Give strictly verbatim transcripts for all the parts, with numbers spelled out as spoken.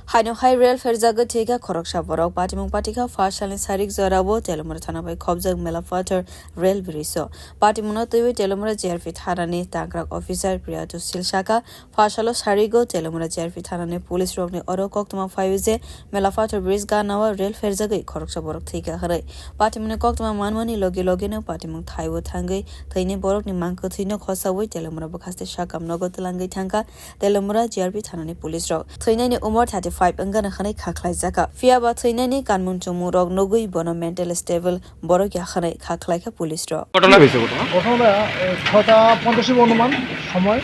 Haino hai rel pherjagwi thwikha khoroksa borok. Patimung patikha pha salni sarik jorao Telamura thana bai khobjak Melapathar rel bridge-o. Patimungno twiwi Telamura G R P thanani tangkrak officer Priyatu Sil sakha, pha salo sarigo Telamura G R P thanani police rokni oro koktwma phaiwi je Melapathar bridge ganao rel pherjagwi khoroksa borok thwikha hwnwi. Patimungni koktwma manmani logi logino patimung thaibo thangwi thwini borokni mang kwthwino khosaui Telamura bwkhaste sakam nogo twlangwi thangkha Telamura G R P thanani police rok. Thwinaini umor thirty five wngkha hwnwi kha khlaijakha. Phiyaba thwinaini kanmung chumung rok nugwi bono mental stable borok ya hwnwi kha khlaikha police rok. ঘটনা কি হয়েছে ঘটনা? ঘটনা, এ, ছয়টা পঞ্চাশে অনুমান সময়,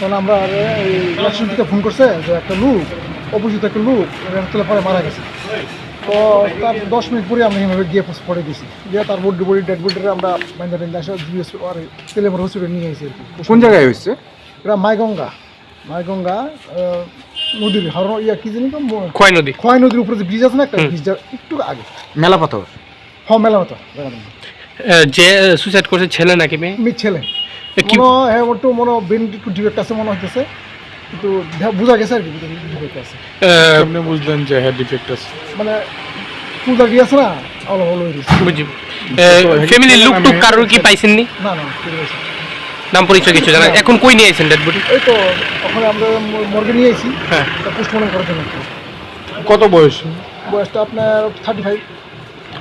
তখন আমরা, এ, এই ইলেকট্রিসিটিতে ফোন করছে যে একটা লোক, অপরিচিত একটা লোক রেল তলে পড়ে মারা গেছে। তো তার দশ মিনিট পরে আমরা এখানে গিয়ে পড়ে গেছি, গিয়ে তার বডি, বডি, ডেড বডিটা আমরা বাইন্দা টাইন্দা আসে জিবিএস আর তেলেমুড়া হসপিটালে নিয়ে গেছি আর কি। কোন জায়গায় হয়েছে? এটা মাইগঙ্গা, মাইগঙ্গা, আহ, নদীর হরণ ইয়া কি জানি তো ম-, খোয়াই নদী। খোয়াই নদীর উপরে যে ব্রিজ আছে না একটা, হুম। ব্রিজটার একটু আগে। মেলাপাথর। হ্যাঁ, মেলাপাথর, জায়গাটার নাম। এ, যে সুইসাইড করছে ছেলে নাকি মেয়ে? মেয়ে ছেলে। এ, কি মনে হয়, হ্যাঁ, একটু মনে হয় ব্রেন একটু ডিফেক্ট আছে মনে হইতেছে, কিন্তু দে-, বোঝা গেছে আর কি, ডিফেক্ট আছে। এ, কেমনে বুঝলেন যে হ্যাঁ ডিফেক্ট আছে? মানে ফুল দাড়ি আছে না, অল অল হয়ে গেছে। বুঝি। এ, তো ফ্যামিলির লোক টুক কারোর কি পাইছেননি? না, না, ঠিক আছে। নাম পরিচয় কিছু জানা? না। এখন কই নিয়ে আইছেন ডেড বডি? এই তো ওখানে আমরা ম-, মর্গে নিয়ে আইছি। হ্যাঁ। তা পোস্টমর্টম করার জন্য। কত বয়স? বয়সটা আপনার থার্টি ফাইভ।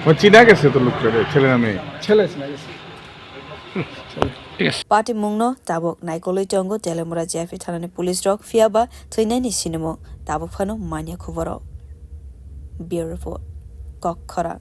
মানে চিনা গেছে তো লোকটা, ছেলে না মেয়ে? ছেলে চিনা গেছে। ঠিক আছে। Patimungno tabuk naikolwi tongo Telamura G R P thanani police rok, phiyaba thwinaini sinimung tabuk phano manya khuboro. Bureau Report, Kokkhorang.